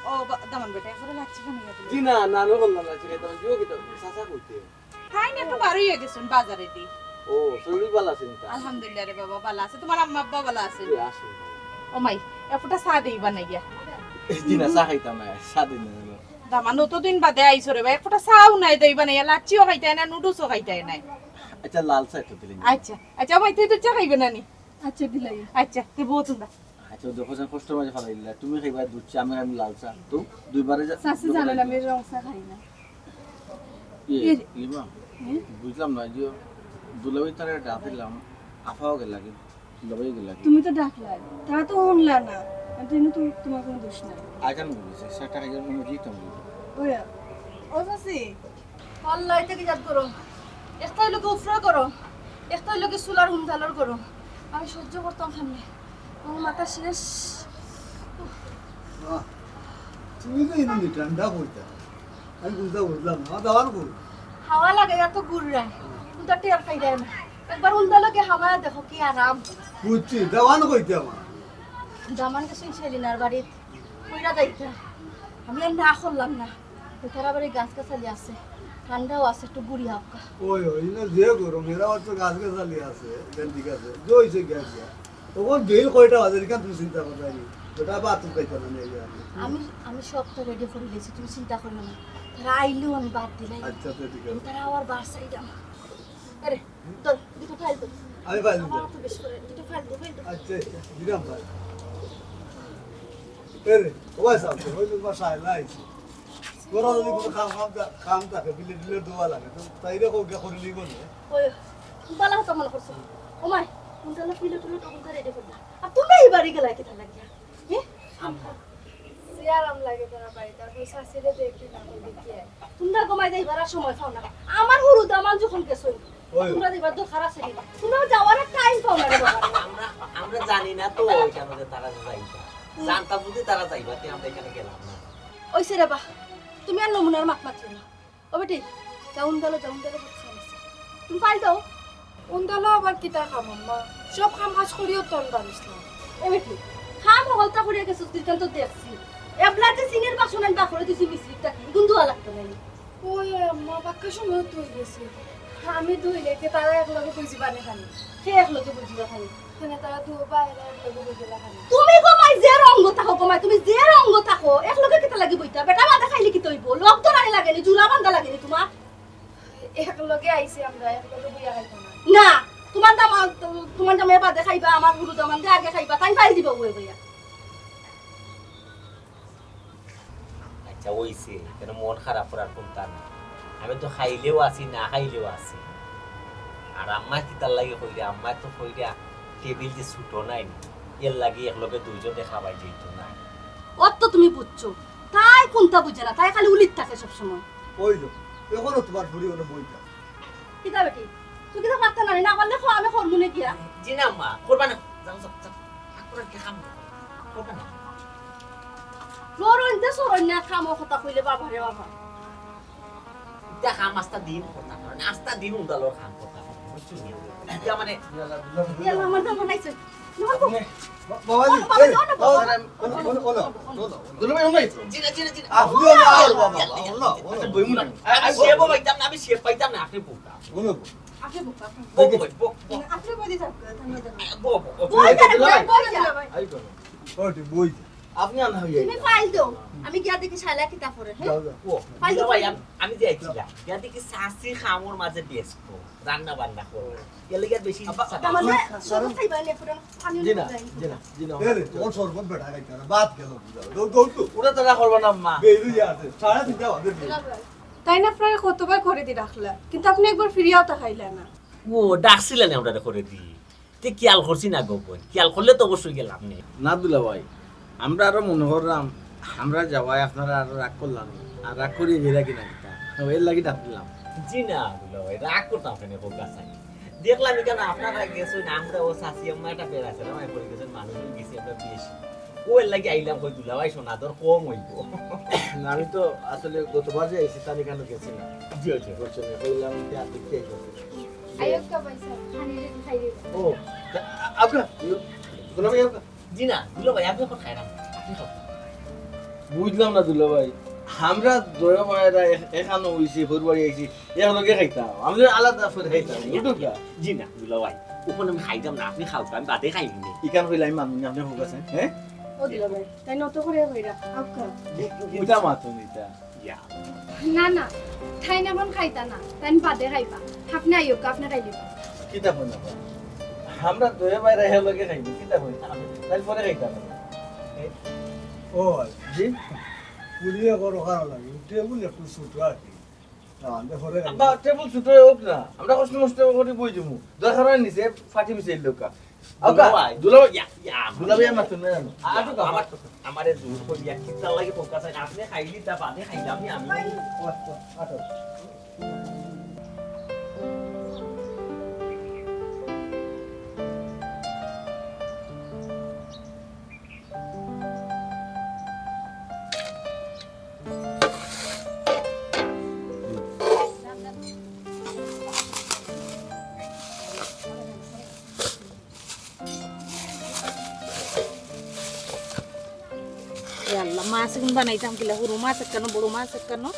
ও বা দামান বেটা, একজোড়া লাচ্ছি বানাইয়া দিলে। জি না, না, আমি বললাম না, সেটা তো জিও কিতা, চাচা কইতে। তাইন একটু বার অইয়া গেছইন বাজারেদি। ও, শরীর ভালা আছে নি তা? আলহামদুলিল্লাহ রে বাবা, ভালা আছে। তোমার আম্মা আব্বা ভালা আছে? জি, আসুন। ও মাই, এ ফুটা চা দেই বানাইয়া। জি না, চা খাইতাম না, চা দিন না। দামান, অতদিন বাদে আইছো রে বা, এক ফুটা চাও নাই দেই বানাইয়া, লাচ্ছিও খাইতায় না, নুডলসও খাইতায় নাই। আচ্ছা, লাল চা একটু দিলেন। আচ্ছা, আচ্ছা, ও মাই, তুই তো চা খাইবে না নি? আচ্ছা, দিলাই। আচ্ছা, তুই বউ তুন্দা। আচ্ছা, দেখো যেন কষ্ট মাঝে ফালাই দিলা। তুমি খাইবা দুধ চা, আমি খাইমু লাল চা। তো দুইবারে যা- চাচি জানেন আমি রং চা খাই না। ইয়ে, এর- লিমা, হুম? বুঝলাম না যে দুলাভাই তারা ডাক দিলাম, আফাও গেল লাগে, দুলাভাই গেল লাগে। তুমি তো ডাকলাই, তারা তো শুনলা না। আর তুমি তো, তোমার কোনো দোষ নাই। আইকান বুঝেছে, সেটা খাইয়া কোনো জিতাম বুঝে। ওয়া, ও চাচি, আল্লাহ, এটা কি জাত গরম? একটা হইলো কি উফরা গরম, একটা হইলো কি চুলার হুমঝালর গরম। আমি সহ্য করতাম সামনে, আমার মাথা শেষ। বাহ, তুমি তো ইনো ঠান্ডা কইতা। আমি বুঝতে বুঝলাম না, আমার দাওয়ান কই? হাওয়া লাগে এত গুড়রায়, কিন্তু টের পাই যায় না। একবার উন্দা লগে হাওয়া দেখো কি আরাম। বুঝছি, দাওয়ান কইতে আমার। দামান গেছইন সেলিনার বাড়িত, কইরা যাইতা। আমি আর না করলাম না। তারা বাড়ি গাছ গাছালি আছে, ঠান্ডাও আছে, একটু ঘুরি হাউক্কা। ওই, ওই, ইনো যে গরম, এরা অত গাছ গাছালি আছে, এখান ঠিক আছে। যে হইছে গিয়া গিয়া। তখন বেল কয়টা বাজে, এখান তুমি চিন্তা করবে নি। ওটা বাদ তুমি খাইতে না, নিয়ে যাবে। আমি, আমি সবটা রেডি করে দিয়েছি, তুমি চিন্তা করিও না। তারা আইলেও আমি বাদ দিলাই। আচ্ছা, আচ্ছা, ঠিক আছে। তারা আবার বার সাইড আমার। আরে, ধর, দুটো ফাইল দে। আমি ফাইল আমার দিতে। তো বেশ করে, দুটো ফাইল দে, ফাইল দে। আচ্ছা, দিলাম ভাই। এ রে, ও ভাই সাহেব, ওই তো বাসায় লাইছি। তোরা যদি কোনো কাম, কাম থা-, কাম থাকে, বিলে টিলে দেওয়া লাগে, তো তাইরে কও গিয়া করে নিব না। ওই, বালা কথা মনে করছো। ও মাই, কোনটা হলো পিলো টিলো তো কোনটা রেডি করবা। আর তুমি এই বাড়ি গেলা কিতা লাগিয়া? হ্যাঁ? আম্মা। যে আরাম লাগে তারা বাড়িতে, আর ওই শাশুড়ি দেখি না, ওই দেখি আর। তোমরা ঘুমাই যাইবার আর সময় পাও না। আমার হুরু দামান যখন গেছইন, ওই। তোমরা যাইবার দরকার আছে নি? তোমরা যাওয়ার টাইম পাও না রে বাবা। আমরা আমরা জানি না তো ওইখানে যে তারা যাইবা। জানতাম যদি তারা যাইবা, তে আমরা এখানে গেলাম না। ওই সে রে বা, তুমি আর নমুনার মাত মাতিও না। ও বেটি, যাও উন্দালো, যাও উন্দালো, বহুত কাম আছে। তুমি ফাইল দাও। উন্দালো আবার কিতা কাম আম্মা? সব কাম কাজ করিও তো আমি পারিস না। এ বেটি, কাম হলতা করিয়া গেছো, তুই তো দেখছি। এবলা যে সিনের বাসন আমি বাকরে দিছি মিস্ত্রির টাকি, ইগুন ধোয়া লাগতো না। ওই আম্মা, বাক্কা সময় তুই গেছি। আমি দুই লেগে তারা এক লগে বুঝিবা না খানি। সে এক লগে বুঝিবা খানি। মানে তারা দুই বাইরে এক লগে বুঝিবা খানি। তুমি গো মাই যে রঙ্গ থাকো গো মাই, তুমি যে রঙ্গ থাকো, এক লগে কিতা লাগি বইতা? বেটা বাদে খাইলে কিতা অইবো? লগ ধরানি লাগেনি, জুড়া বান্ধা লাগেনি তোমার? এক লগে আইছি আমরা, এক লগে বইয়া খাইতাম না। না, তোমার দামা, তোমার দামে বাদে খাইবা, আমার হুরু দামান দে আগে খাইবা, তাই ফাইল দিবা ওই বইয়া। আচ্ছা, অইছে, কেন মন খারাপ করার কোনটা না? আমি তো খাইলেও আছি, না খাইলেও আছি। আর আম্মা কিতার লাগি কইরা, আম্মা তো কইরা টেবিল যে ছুটো নাই নি, এর লাগি এক লগে দুইজনে খাবাই যাইতো না। অত তো তুমি বুঝছো, তাই কোনটা বুঝে না, তাই খালি উলিত থাকে সবসময়। ওই তো, এখনো তোমার ফুরি ওটা বইটা। কিতা বেটি, তুই কিতা পারতে না, না পারলে খো, আমি করমু নে গিয়া। জি না আম্মা, করবা না, যাও, যাও, যাও। রাগ করার কি কাম? করবা না। সরইন দে, সরইন না, কামর কথা কইলে বাবা রে বাবা। ইটা কাম আস্তা দিন করতাম পারে না, আস্তা দিন উন্দালোর কাম করতাম পারে না, বুঝছো নি? ইটা মানে, ইয়াল্লা, আমার দামান আইছে। বাবাজি, বাবা, এই, বাবা, বাবা, বাবা। ওলো, ওলো, ওলো, ওলো। দুলাভাই, ও ভাই। জি না, জি না, জি না। আপনি ওলো, আর বাবা, বাবা, ওলো, ওলো। আচ্ছা, বইমু না। আমি সে বউ পাইতাম না, আমি সে পাইতাম না, আপনি বউটা। ওলো, ওলো। আপনি বোকা। বউ, বউ, বউ, বউ। আপনি বলি থাকবে, থামে যাবে। বউ, বউ, বউ। বই যাবে, বই যাবে। আই করো। ওটি বই। আপনি আনা হইয়া তুমি ফাইল দাও, আমি গিয়া দেখি শালা কিতা করে, হ্যাঁ? যাও, যাও। ও, ফাইল দাও, ভাই, ফাইল আমি, আমি যে আইছিলাম, গিয়া দেখি চাচি কামর মাঝে ব্যস্ত, রান্না বান্না করে। গেলে গিয়া বেশি আব্বা, ইচ্ছা আব্বা, না। আমার না, আব্বা, শরবত খাইবা নে, পুরান পানি জি না, লইবা। জি না, জি না। এ রে, ওর শরবত বেটা খাইতে না, ভাত গেল বুঝাও। দৌড়, দৌড় তো। ওরা তারা করবা না, আম্মা। বেরু যা আছে, সাড়ে তিনটা বাজে বেরু। তাই না, আপনারে কতবার করে দি রাখলা, কিন্তু আপনি একবার ফিরিয়াও তাকাইলা না। ও, ডাকছিলা না ওটারে করে দি। তে খেয়াল করছি না গো বোন, খেয়াল করলে তো অবশ্যই গেলাম নে। না দুলাভাই, আমরা আরো মনে করলাম, আমরা যাওয়ায় আপনারা আরো রাগ করলাম, আর রাগ করিয়া গেরা কিনা কিতা, এর লাগি ডাক দিলাম। জি না দুলাভাই, রাগ করতাম কেনে, হোক আছে। দেখলাম এখানে আপনারা গেছেন, আমরা ও চাচি আম্মা একটা বেড়াছিলাম, আমি পড়ে গেছেন, মানুষ গেছি আমরা বেশি। ও এর লাগি আইলাম, কই দুলাভাই সোনাদর কম হইব। না, আমি তো আসলে গতবার যে আইছি, তার এখানে গেছি না। জি, জি। বুঝছেন, কইলাম যে আর দেখতে আইছি। আইও কা ভাই সাহেব, খানি রেডি খাই দিবা। ও, তা, আ-, আউক্কা, দুলাভাই আউক্কা। জি না, দুলাভাই, আপনি এখন খাইলাম, আপনি খাও। বুঝলাম না দুলাভাই, আমরা দয়া মায়েরা এখ-, এখানো হইছি, ঘর বাড়ি আইছি, একলগে খাইতাম, আমি আলাদা করে খাইতাম, বুঝুক্কা? জি না, দুলাভাই, ওখানে আমি খাইতাম না, আপনি খাও, আমি বাদে খাইমু নে। ইখান কইলে আমি মানমু না, আপনি হোক আছে, হ্যাঁ? ও দুলাভাই, তাই নত করে কইরা, আউক্কা। ইটা মাতুন ইটা। ইয়া। না, না, তাইন এখন খাইতা না, তাইন বাদে খাইবা। আপনে আইও, আপনে খাইলিবা। কিতা কইন না? আমরা দুইও ভাইরা একলগে খাইমু, কিতা কইন? তাইন পরে খাইতা না। এ? ও, জি? পুড়িয়ে করো খাওয়া লাগে, টেবিল একটু ছোট আর কি। না, আমরা পরে খাইমু। আব্বা, টেবিল ছোট হোক না, আমরা কষ্ট মষ্ট করি বই দিমু। দরকার হয় নিচে, ফাটি মিশে লোকা। আউক্কা, দুলাভাই। দুলাভাই। ইয়া, ইয়া, দুলাভাই আমার তো না জানো। আটুক, আমার তো, আমারে জোর করিয়া কিতা লাগে ফোকাস আছে। আপনে খাইলি তা বাদে খাইলাম নি আমি। ও, আচ্ছা, আচ্ছা। এ আল্লাহ, মাছ এখন বানাইতাম কিলা, হুরু মাছ একখানো, বড় মাছ একখানো।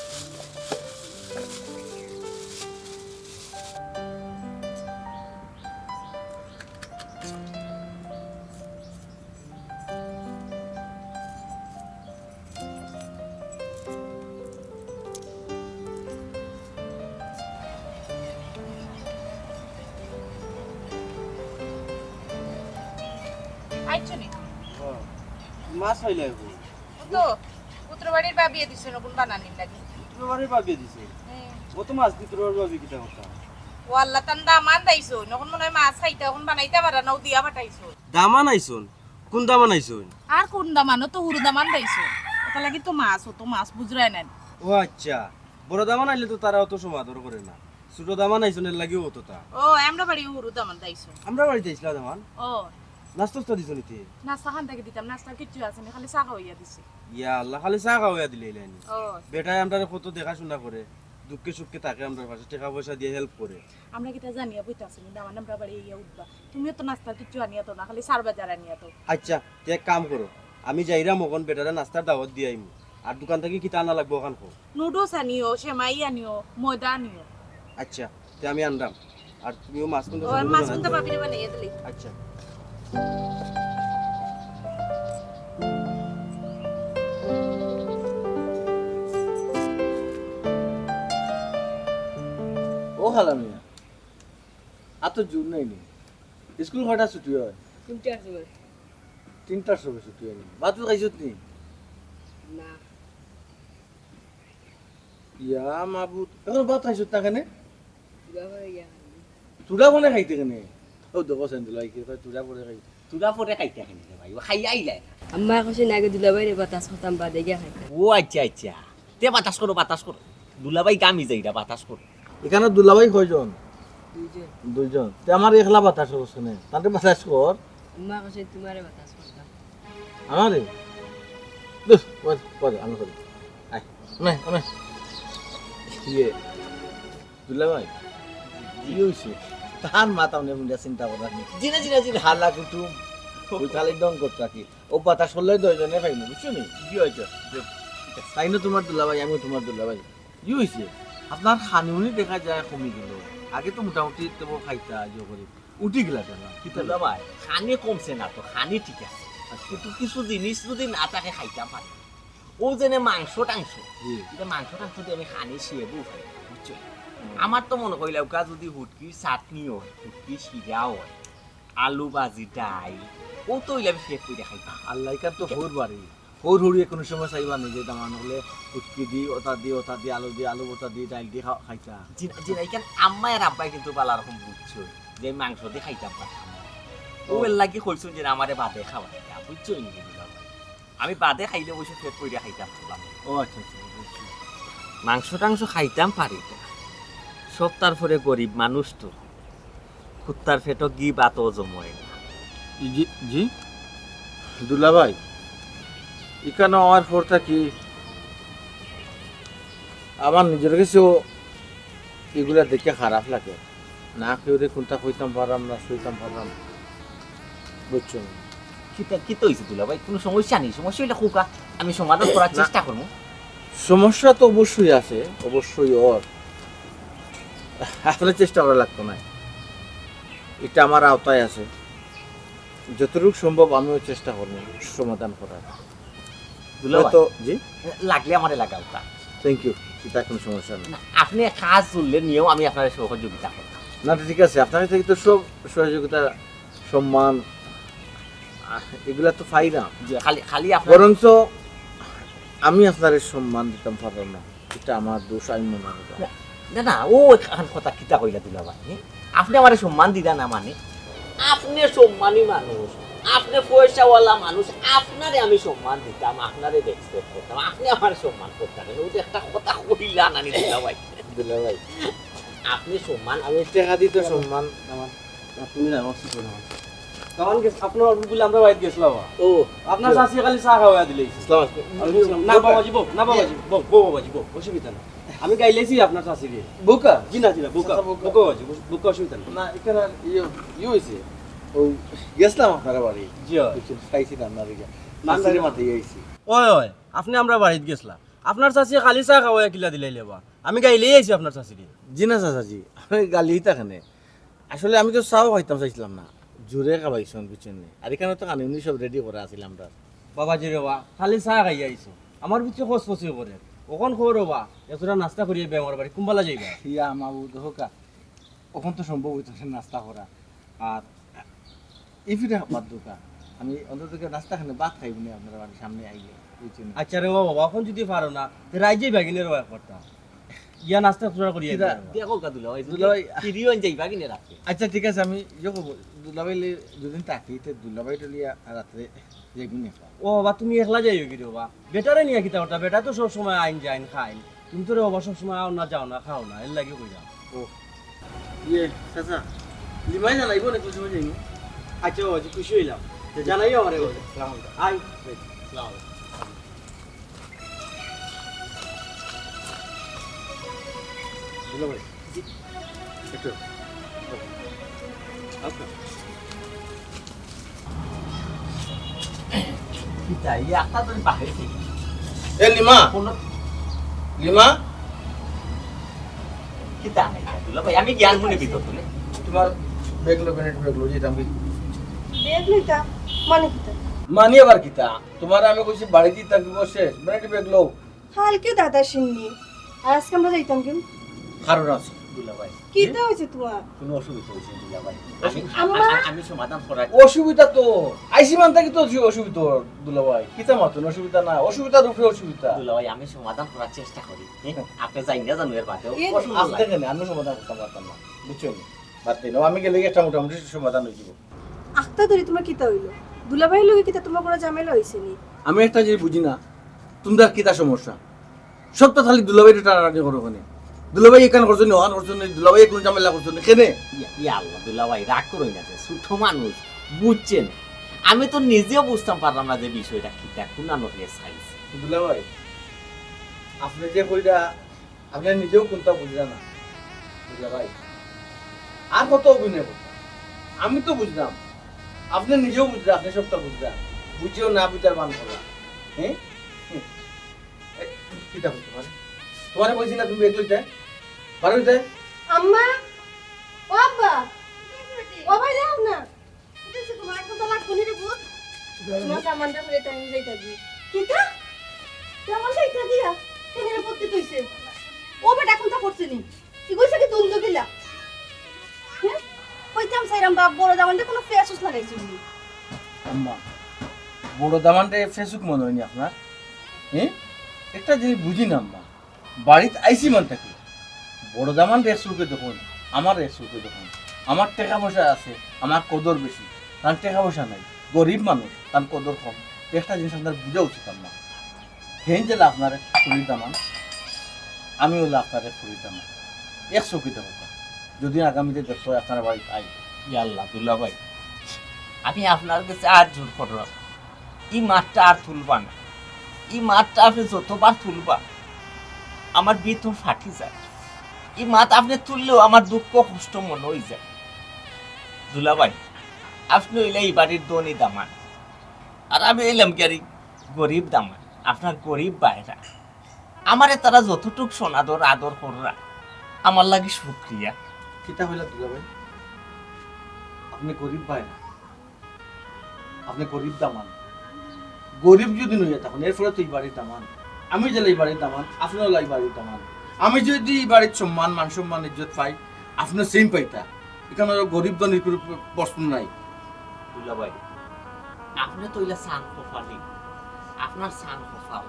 আইছো নি? হ্যাঁ। মাছ পাইলে এখন। ও তো, পুত্র বাড়ির ভাবিয়ে দিছে নকুন বানানির লাগি। পুত্র বাড়ির ভাবিয়ে দিছে? হ্যাঁ। ও তো মাছ পুত্র বাড়ির ভাবি কিতা কথা? ও আল্লাহ, তান দামান দাইছো। নকুন মনে হয় মাছ খাইতা, এখন বানাইতা পারা না, ও দিয়া পাঠাইছো। দামান আইছন? কোন দামান আইছন? আর কোন দামান, ও তো হুরু দামান দাইছো। ওটা লাগি তো মাছ, ও তো মাছ বুঝরায় নেন। ও আচ্ছা, বড় দামান আইলে তো তারা অত সমাদর করে না। ছোট দামান আইছন, এর লাগিও অতটা। ও, আমরা বাড়ি হুরু দামান দাইছো। আমরা বাড়িতে আইছলা দামান? ও। নাস্তা উস্তা দিছো নিতে? নাস্তা খান থেকে দিতাম, নাস্তা কিচ্ছু আছে না, খালি চা খাওয়াইয়া দিছি। ইয়া আল্লাহ, খালি চা খাওয়াইয়া দিলে ইলাইনি। ও। বেটায় আমরারে কত দেখাশোনা করে, দুঃখে সুখে থাকে আমরার পাশে, টেকা পয়সা দিয়া হেল্প করে। আমরা কিতা জানিয়া বইতাছি নি, দামান আমরা বাড়ি ইয়া উঠবা। তুমিও তো নাস্তা কিচ্ছু আনিয়া তো না, খালি সার বাজার আনিয়া তো। আচ্ছা, তে এক কাম করো, আমি যাইরাম অখন বেটারে নাস্তার দাওয়াত দিয়া আইমু। আর দোকান থাকি কিতা আনা লাগবো অখান কও। নুডলস আনিও, সেমাই আনিও, ময়দা আনিও। আচ্ছা, তে আমি আনরাম। আর তুমিও মাছ কুনটা ও, আর মাছ কুনটা ভাবিরে বানাইয়া দিলি। আচ্ছা। ও খালা মিয়া, আর তো জোর নাই নি। স্কুল কয়টা ছুটি হয়? তিনটার সময়। তিনটার সময় ছুটি হয় নি? ভাত খাইছত নি? না। ইয়া মাবুদ, এখন ভাত খাইছত না কেনে? চুড়া ফোনে খাইতে কেনে? ও দেখো সেন্দুলাই কি কয়, চুড়া ফোনে খাই। চুড়া ফোনে খাইতে কেনে রে ভাই? ও খাইয়া আইলাই না। আম্মা কইছে না আগে দুলাভাইরে বাতাস করতাম, বাদে গিয়া খাইতাম। ও আচ্ছা, আচ্ছা। তে বাতাস করো, বাতাস করো। দুলাভাই গামি যাইরা, বাতাস করো। এখানো দুলাভাই কয়জন? দুইজন। দুইজন। তে আমারে একলা বাতাস করস কেনে? তানরে বাতাস কর। আম্মা কইছে তুমারে বাতাস করতাম। আমারে? দুস, ওই, ওই, আমি করি। আয়, অনে, অনে। ইয়ে, দুলাভাই, কি হইছে? তার মাথা অনে মুন্ডা চিন্তা করার নেই। জি না, জি না, জি না। হালা কুটুম, ওই খালি ডং করতে থাকি। ও বাতাস করলে দুইজনে পাইনি, বুঝছো নি? কি হয়েছে? তাই না তুমার দুলাভাই, আমিও তুমার দুলাভাই। কি হইছে? আপনার খানি উনি দেখা যায় কমি গেল। আগে তো মোটামুটি তবু খাইতা, ইয়ে করে। উঠি গেলা কেন? কিতা দুলাভাই, খানি কমছে না তো, খানি ঠিক আছে। কিন্তু কিছু জিনিস যদি না থাকে খাইতাম পারি, ও যেনে মাংস টাংস, জি। যে মাংস টাংস দিয়ে আমি খানি শিয়ে বউ খাই, বুঝছো? আমার তো মনে কইলা ওকা যদি হুটকির চাটনি হয়, হুটকি শিরা হয়, আলু ভাজি ডাইল, ও তো হইলে আমি পেট পুড়ে খাইতাম। আল্লাহ, ইকান তো হউর বাড়ি। হউর হউরিয়ে কোনো সময় চাইবা নি যে দামান হলে হুটকি দি, ওটা দি, ওটা দি, আলু দি, আলু ভর্তা দি, ডাইল দি খা-, খাইতা? জি না, জি না, ইকান আম্মা আর আব্বাই কিন্তু বালা রকম বুঝছো যে মাংস দি খাইতাম পারতাম না। ও। ও এর লাগি কইছুন যে আমারে বাদে খাওয়াইতা, বুঝছো নি দুলাভাই? আমি বাদে খাইলে অবশ্য পেট পুড়ে খাইতাম পারলাম। ও আচ্ছা, আচ্ছা, বুঝছি। মাংস টাংস খাইতাম পারি না। সপ্তাহর পরে গরিব মানুষ তো। কুত্তার পেটো ঘি ভাতও জমে না। জি, জি। দুলাভাই, ইকানো আমার পর থাকি আমার নিজর কাছেও ইগুলা দেখে খারাপ লাগে। না কেউরে কুন্তা কইতাম পারলাম না, সইতাম পারলাম না। বুঝছো নি? কিতা, কিতা হইছে দুলাভাই? কোনো সমস্যা নেই, সমস্যা হইলে কউক্কা, আমি সমাধান করার না। চেষ্টা করমু। সমস্যা তো অবশ্যই আছে, অবশ্যই ওর। আসলে চেষ্টা করা লাগতো না, এটা আমার আওতায় আছে। যতটুকু সম্ভব আমিও চেষ্টা করমু সমাধান করার। দুলাভাই, হয়তো, জি? লাগলে আমারে লাগাও তা। Thank you, এটা কোনো সমস্যা নেই। না, আপনি কাজ করলে নিয়েও আমি আপনার সহযোগিতা করতাম। না, ঠিক আছে, আপনার কাছে তো সব সহযোগিতা, সম্মান, আহ, এগুলা তো পাই না। জি, খালি, খালি আপনার বরঞ্চ আমি আপনারে সম্মান দিতাম পারলাম না, এটা আমার দোষ, আমি মনে করি। না, না, না, ও এখন কথা কিতা কইলা দুলাভাই, হ্যাঁ? আপনি আমারে সম্মান দিলা না মানে? আপনি সম্মানী মানুষ, আপনি পয়সাওয়ালা মানুষ, আপনারে আমি সম্মান দিতাম, আপনারে respect করতাম, আপনি আমারে সম্মান করতেন না, ওই যে একটা কথা কইলা না নি দুলাভাই। দুলাভাই, আপনি সম্মান, আমি টেকা দিতে সম্মান আমার। না, তুমি না, আমার কি করে হয়? তখন গেছ-, আপনার অফিস বলে আমরা বাড়িতে গেছিলাম। ও, আপনার জি। চাচি খালি চা খাওয়া দিলে। আসসালামু আলাইকুম। না, বাবাজি, বউ, না, বাবাজি, বউ, বউ, বাবাজি, বউ, অসুবিধা না। আমি গাইলেছি আপনার চাচিরে। বোকা? জি না, জি না, বোকা। চাচা বোকা। বোকা বাবাজি, বউ, বোকা অসুবিধা না। না, এখানে ইয়ে, ইয়ে হয়েছে। ও, গেছিলাম আপনার বাড়ি। জি, হয়। কিছু খাইছি রান্না দেখে। না, চাচিরে না। মাথায় আইছি। ওই, ওই, আপনি আমরা বাড়িতে গেছিলাম। আপনার চাচি খালি চা খাওয়া কিলা দিলাইলে বা? আমি গাইলেই আইছি আপনার চাচিরে। জি না, চাচাজি, আমি গালি তাখানে। আসলে আমি তো চাও খাইতাম চাইছিলাম না, জোরে খাওয়াইছন, বুঝছেন নি? আর এখানে তো খানি উনি সব রেডি করা আছিল আমরা। বাবাজি রে বা, খালি চা খাইয়া আইছো, আমার ভিতরে খসখসি করে। অখন খবর বা, এতটা নাস্তা করিয়া বে আমার বাড়ি, কুম্বালা যাইবা? ইয়া মাবুদ হোকা, অখন তো সম্ভব হইতো না নাস্তা করা। আর এই ফিরে বাদ দোকা, আমি অন্তত নাস্তা খানে ভাত খাইব না আপনার বাড়ির সামনে আইলে, বুঝছেন নি? আচ্ছা রে বাবা, অখন যদি পারো না, তে রাইত যাইবা কিনে রে বা করতা। ইয়া নাস্তা পুরা করি কিতা? আইবা। দেখো কা দুলাভাই, দুলাভাই। ফিরিও আন যাইবা কিনে রাতে। আচ্ছা, ঠিক আছে, আমি ইয়ে করবো। দুলাভাই লে-, দুদিন থাকি, তে দুলাভাই তো লিয়া রাত্রে যাইবো নি একলা। ও বাবা, তুমি একলা যাইও কি রে বাবা? বেটারে নিয়া কিতা করতা? বেটা তো সব সময় আইন যাইন খাইন। তুমি তো রে বাবা সব সময় আও না, যাও না, খাও না, এর লাগি কইরা। ও, ইয়ে, চাচা, লিমাই জানাইবো না, খুশি হয়ে যাইবো। আচ্ছা বাবা, খুশি হইলাম। তে জানাইও আমারে। আসসালামু আলাইকুম। আই। আসসালামু আলাইকুম। দুলাভাই, জি। একটু। আচ্ছা। কিতা, এই একটা তো বাহির থেকে। এ লিমা। কোন লিমা? কিতা নাই, দুলাভাই, আমি জ্ঞান মনে ভিতর তুলে। তোমার ব্যাগ লো, ব্যাগ লো, যেতাম কি? ব্যাগ লইতা? মানে কিতা? মানে আবার কিতা? তোমার আমি কইছি বাড়িতে থাকিব শেষ, ব্যাগ, ব্যাগ লও। কালকে দাদা শিন্নি, আর আজকে আমরা যাইতাম কেন? কারণ আছে, দুলাভাই। কিতা হইছে তোমার? কোনো অসুবিধা হইছে, দুলাভাই। আমি, আম্মা। আমি, আমি সমাধান করার। অসুবিধা তো, আইসি মানতা কি তো অসু-, অসুবিধা, দুলাভাই? কিতা মাতুন, অসুবিধা না, অসুবিধার উপরে অসুবিধা। দুলাভাই, আমি সমাধান করার চেষ্টা করি। হ্যাঁ? আপনি যাই না জানো এর বাদেও। এ, অসুবিধা আস্তে নাই। কেন? আমি সমাধান করতাম পারতাম না, বুঝছো নি? বাদ দেন, আমি গেলে একটা মোটামুটি সমাধান হয়ে যাবো। আখতা ধরি তোমার কিতা হইলো? দুলাভাইর লগে কিতা তোমার কোনো ঝামেলা হইছে নি? আমি একটা জিনিস বুঝি না, তোমরা কিতা সমস্যা? সব তো খালি দুলাভাইরে টানাটানি করো কেনে? দুলাভাই এখান করছো নি, ওখান করছো নি, দুলাভাই কোনো ঝামেলা করছো নি, কেনে? ইয়া, ইয়া আল্লাহ, দুলাভাই রাগ করো না যে, ছোট মানুষ, বুঝছেন? আমি তো নিজেও বুঝতাম পারলাম না যে বিষয়টা কিতা, কোন আনো ফেস খাইছে। দুলাভাই, আপনি যে কইরা, আপনি নিজেও কোনটা বুঝলেন না, দুলাভাই। আর কত অভিনয় করতাম? আমি তো বুঝলাম, আপনি নিজেও বুঝলেন, আপনি সবটা বুঝলেন, বুঝেও না বুঝার ভান করলেন। হ্যাঁ? হুম। এ, কিতা করতে পারে? তোমারে কইছি না তুমি বেগ লইতে? বার হইতে? আম্মা, ও আব্বা, ও ভাই যাও না। এটা সে তোমার একদম তালাক কোনি রে ভূত? তোমার দামানরে কইয়া তাই আমি যাইতাম। কিতা? দামানরে ইটা দিয়া? কেনে রে, পড়তে তৈছে? ও বেটা, কুনতা করছে নি? কি কইছে কি দুন্দু দিলা? হ্যাঁ? কইতাম চাইরাম বাপ, বড় দামানরে কুনু ফেসুস লাগাইছে নি? আম্মা, বড় দামানরে ফেসুক মনে অয়নি আপনার? হ্যাঁ? একটা জিনিস বুঝি না আম্মা, বাড়িত আইছি মান থাকি বড় দামানরে এক চউখে দেখইন, আমারে এক চউখে দেখইন। আমার টেকা পয়সা আছে, আমার কদর বেশি, তান টেকা পয়সা নাই, গরিব মানুষ, তান কদর কম। একটা জিনিস আপনার বুঝা উচিত আম্মা, হেইন যেলা আপনার এক ফুরির দামান, আমি অইলা আপনার এক ফুরির দামান। এক চউখে দেখউক্কা। যদি আগামীতে দেখতো অয় আপনার বাড়িত আই। ইয়া আল্লাহ, দুলাভাই, আমি আপনার গেছে আত জোড় কররাম, ই মাতটা আর তুলবা না। ই মাতটা আপনে যতবার তুলবা, আমার ভিতর ফাটি যায়। ই মাত আপনে তুললেউ আমার দুঃখ কষ্ট মনো অইযায়। দুলাভাই, আপনে অইলা ই বাড়ির ধনী দামান, আর আমি অইলাম গিয়া গরিব দামান, আপনার গরিব ভাইরা। আমারে তারা যতটুক সনাদর আদর কররা, আমার লাগি শুক্রিয়া। কিতা কইলা দুলাভাই? আপনে গরিব ভাইরা, আপনে গরিব দামান। গরিব যদি অইয়া থাকইন, এরপরে তো ই বাড়ির দামান। আমি যেলা ই বাড়ির দামান, আপনেও অইলা ই বাড়ির দামান। আমি যদি ই বাড়িত সম্মান, মান সম্মান, ইজ্জত পাই, আপনেও same পাইতা। ইখানো গরিব ধনীর কুনু প্র-, প্রশ্ন নাই। দুলাভাই, আপনে তো অইলা চান কপালি, আপনার চান কপাল।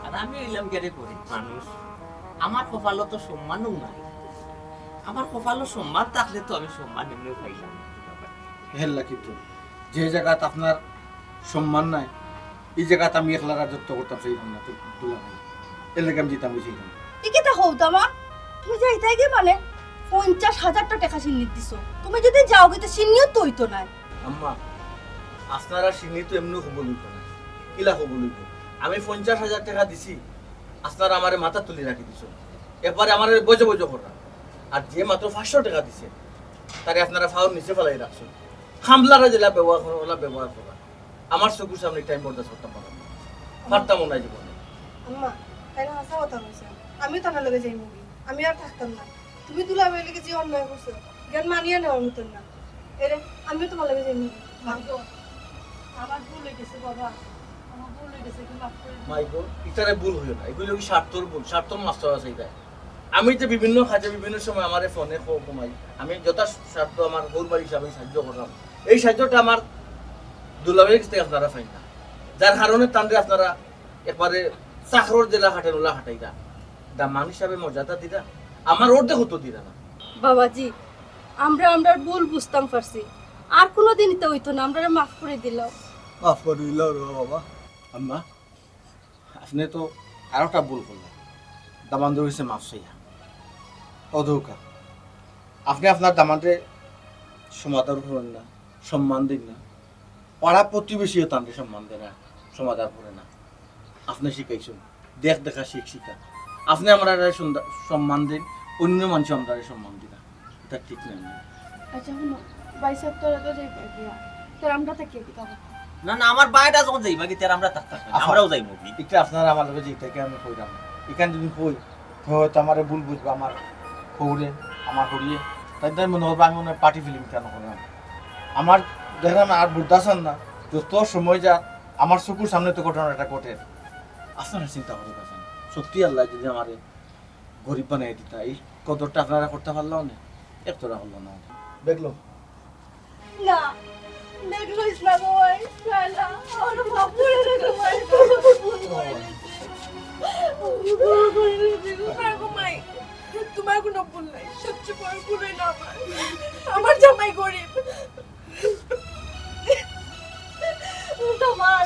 আর আমি অইলাম গিয়া গরিব মানুষ, আমার কপালো তো সম্মানও নাই। আমার কপালো সম্মান থাকলে তো আমি সম্মান এমনেউ পাইলাম, দুলাভাই। হেল্লা কিন্তু যে জাগাত আপনার সম্মান নাই, ই জাগাত আমি একলা রাজত্ব করতাম, সেই ভাবনা তো দুলাভাই। এর লাগি আমি যাইতাম, বুঝি না। ই কিতা কও দামান? তুমি যাইতায় গি মানে? পঞ্চাশ হাজারটা টেকা শিন্নিত দিছো। তুমি যদি যাওগি তে শিন্নিও তো অইতো নায়। আম্মা, আপনারা শিন্নি তো এমনেউ কবুল অইতো না। কিলা কবুল অইবো? আমি পঞ্চাশ হাজার টেকা দিছি, আপনারা আমারে মাথাত তুলি রাখি দিছো। একবারে আমারে বজো বজো কররা। আর যে মাত্র পাঁচশো টেকা দিছে, তারে আপনারা পাওর নিচে ফালাই রাখছো। খামলারা যেলা ব্যবহার কররা, অলা ব্যবহার কররা। আমার চকুর সামনে ইতা আমি বরদাস্ত করতাম পারতাম না। পারতামও না জীবনে। আম্মা, তাইন হাছা কথা কইছইন। আমিও তান লগে যাইমুগি। আমি আর থাকতাম না। তুমি দুলাভাইর লগে যে অন্যায় করছো, ইখান মানিয়া নেওয়ার মতন না। এরে, আমিও তুমার লগে যাইমুগি। মাইগো, আমার ভুল অইগেছে বাবা, আমার ভুল অইগেছে, একটু মাফ করি দিও। মাইগো, ইতারে ভুল কইও না, ইগুলা অইলো কি স্বার্থর ভুল, স্বার্থর মাস্টার আছে ইতায়। আমি যে বিভিন্ন কাজে বিভিন্ন সময় আমারে ফোনে কও কমাই, আমি যথাসাধ্য আমার হউর ভাই হিসাবে সাহায্য কররাম। এই সাহায্যটা আমার দুলাভাইর গেছ থাকি আপনারা পাইন না, যার কারণে তানরে আপনারা একবারে চাকরর যেলা খাটাইন অলা খাটাইরা, দামান হিসাবে মর্যাদা দিরা, আমার অর্ধেকও তো দিরা না। বাবাজি, আমরা আমরার ভুল বুঝতাম পারছি, আর কুনুদিন ইতা অইতো না, আমরারে মাফ করি দিলাও। মাফ করি দিলাও রে বাবা। আম্মা, আপনে তো আরোটা ভুল করলা, দামান্দর গেছে মাফ চাইয়া। অউ দেখউক্কা, আপনে আপনার দামান্দরে সমাদর করইন না, সম্মান দেইন না, পাড়া প্রতিবেশীও তানরে সম্মান দেয় না, সমাদর করে না। আপনে শিখাইছইন, দেখ দেখা শিখ শিখা। আপনে আমরারে সম্মান দেইন, অইন্য মানষে আমরারে সম্মান দেয় না, ইটা ঠিক নায়। আচ্ছা হুনো, ভাইসাব, তোরা তো যাইবা গিয়া, তে আমরা থাকিয়া কিতা করতাম? না, না, আমার ভাইরা যখন যাইবা গি, তে আমরা থাকতাম না, আফা, আমরাও যাইমু গি। ইটা আপনারা আমার লগে যেটা কি আমি কইরাম, ইখান যদি কই, তে হয়তো আমারে ভুল বুঝবা, আমার হউরে, আমার হরিয়ে, তাইন মনে করবা আমি মনে হয় পার্টি ফিল্ম কেন করলাম। আমার দেখলাম আর বুঝতাছেন না, যত সময় যার আমার চকুর সামনে তো ঘটনাটা ঘটের। আপনারা চিন্তা করি দেখেন, সত্যি আল্লায় যদি আমারে গরিব বানাই দিতা, এই কদরটা আপনারা করতা পারলা অনে, একতরা করলা না। দেখলো? না, দেখলো ইসলাম ভাই, না, না, আমার মাফ করি দে গো ভাই, ভুল করি দিছি। ভুল করি দিছি গো। না গো মাই, তুমার কুনু ভুল নাই, সবচেয়ে বড় ভুল অইলো আমার। আমার জামাই গরিব। দামান,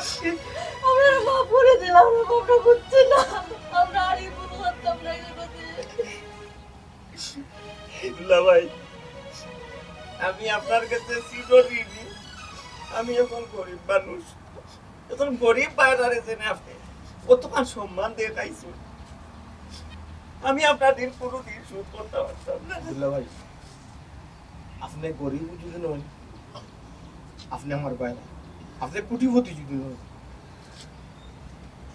আমরারে মাফ করি দিলাও, আমরা বুঝছি না। আমরা আর ই ভুল করতাম না, এর মধ্যে। দুলাভাই, আমি আপনার কাছে চিরঋণী। আমি এখন গরিব মানুষ। এখন গরিব ভাইরারে যেনে আপনে অতখান সম্মান দেখাইছইন, আমি আপনার ঋণ কুনুদিন শোধ করতাম পারতাম না। দুলাভাই, আপনে গরিব যদি নয়, আপনে আমার ভাইরা, আপনে কোটিপতি যদি নয়,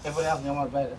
এরপরে আপনে আমার ভাইরা।